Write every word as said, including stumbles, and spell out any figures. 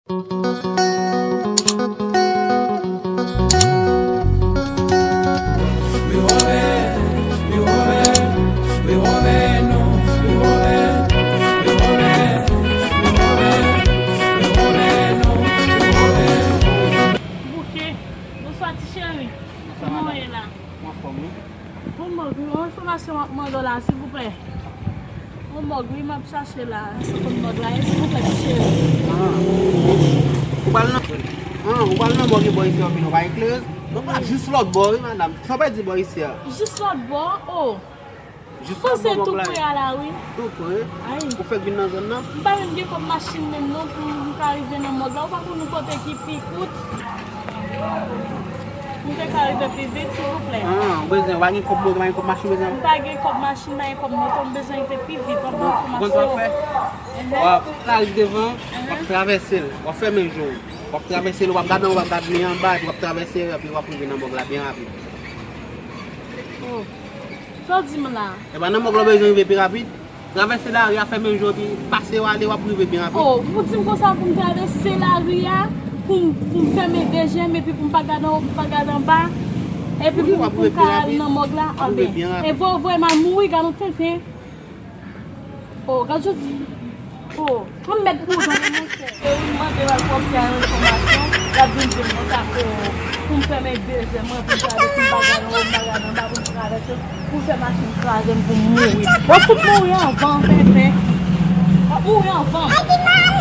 Bouke, bonswa ti cheri. Kòman w ye la? Anfòm, wi. Yon mòg, wi, yon enfòmasyon m ap mande w la, silvouplè. Yon mòg, wi, m ap chache la. Se konn mòg la ye, silvouplè, ti cheri. Ah. Ou pral nan, ah, ou pral nan mòg e bò isi a, ou vin, ou pa eklere. Donk, la jis lòt bò, wi, madanm. Sa w pèdi bò isi a. Jis lòt bò, oh. Jis lòt bò mòg la. Panse tou pre a la, wi. Tou pre? Ay. Ou fèk vin nan zòn nan? M pa menm gen kòb machin menm non pou m ka rive nan mòg la. Ou pa konn yon kote ki pi kout? M te ka rive pi vit, silvouplè. Ah, ou bezwen, ou pa gen kòb moto, pa gen kòb machin, ou bezwen? M pa gen kòb machin, pa gen kòb moto, m bezwen rive pi vit. W ap ban enfòmasyon. Ou konn sa w fè? Mhm. W ap, w ap rive devan, w ap travèse l, w ap fèmen je w. W ap travèse l, w ap gade anwo, w ap gade men anba, epi w ap travèse l, epi w ap rive nan mòg la byen rapid. Oh. Sa w di m la? Epa nan mòg la w bezwen rive pi rapid. Travèse lari a, fèmen je w epi pase w ale, w ap rive byen rapid. Oh, ou di m konsa pou m travèse lari a, pou m, pou m fèmen de je m, epi pou m pa gade anwo, pou m pa gade anba, epi pou m ka al nan mòg la? Wi, w ap rive byen rapid. Anben, e vo, voye m al mouri, gade yon tenten. Oh, gade jodi. Oh, an mèd pou ou, monchè. E wi, m mande l al pwòp kay an enfòmasyon, l ap vin di m konsa, oh, pou m fèmen de je m, pou m travèse, m pa gade anwo, m pa gade anba, pou m travèse, pou fè machin kraze m, pou m mouri. W ap fout mouri anvan, tenten. W ap mouri anvan.